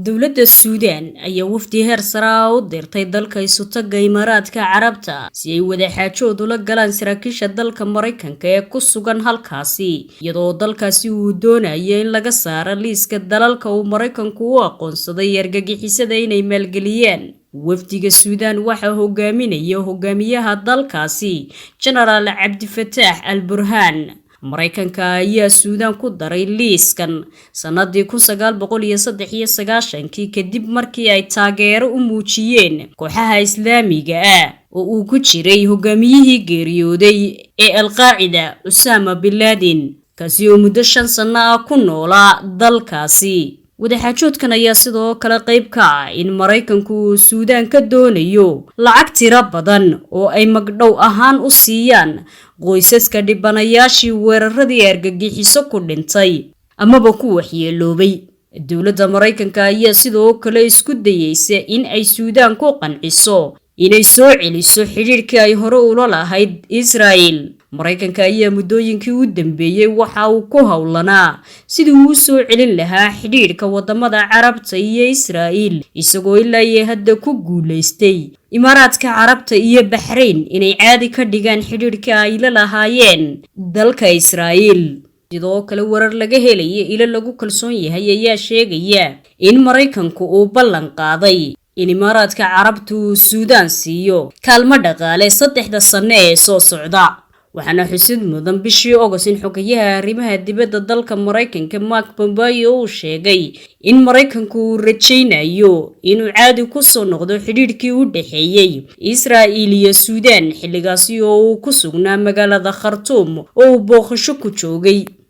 Dowladda Suudaan ayaa wafdi heer sare ah u dirtay dalka Isutagga Imaaraadka Carabta si ay wadaxaajood ula galaan saraakiisha dalka Maraykanka ee ku sugan halkaasi, iyadoo dalkaasi uu doonayo in laga saaro liiska dalalka uu Maraykanku u aqoonsaday argagixisada inay maalgeliyaan. Wafdiga Suudaan waxaa hogaaminaya hogaamiyaha dalkaasi, Jenaraal Cabdifataax Al Burhaan. Maraykanka ayaa Suudaan ku daray liiskan sanadii 1993-kii kadib markii ay taageero u muujiyeen kooxaha Islaamiga ah oo uu ku jiray hogaamiyihii geeriyooday ee Alqaacida, Usaama bin Laden, kaasi oo muddo 5 sano ah ku noolaa dalkaasi. Wadaxaajoodkan ayaa sidoo kale qayb ka ah in Maraykanku uu Suudaan ka doonayo lacag tiro badan oo ay magdhow ahaan u siiyaan qoysaska dhibanayaashii weeraradii argagixiso ku dhintay amaba ku waxyeeloobay. Dowladda Maraykanka ayaa sidoo kale isku dayeysa in ay Suudaan ku qanciso inay soo celiso xidhiidhkii ay hore ula lahayd Israel. Maraykanka ayaa muddooyinkii u dambeeyey waxa uu ku howlanaa sidii uu u soo celin lahaa xidhiidhka wadamada Carabta iyo Israel, isagoo ilaa iyo hadda ku guulaystay Imaaraadka Carabta iyo Baxrayn inay caadi ka dhigaan xidhiidhka ay la lahaayeen dalka Israel. Sidoo kale, warar laga helaya ilo lagu kalsoon yahay ayaa sheegaya in Maraykanku uu ballan qaaday in Imaaraadka Carabtu uu Suudaan siiyo kaalmo dhaqaale 3-da sanno ee soo socda. Waxaana xusid mudan bishii August in xogayaha arrimaha dibadda dalka Maraykanka, Mark Pompeo, uu sheegay in Maraykanku uu rajaynayo inuu caadi ku soo noqdo xidhiidhkii u dhexeeyey Israa'il iyo Suudaan, xilligaasi oo uu ku sugnaa magaalada Khartuum oo uu booqasho ku joogay.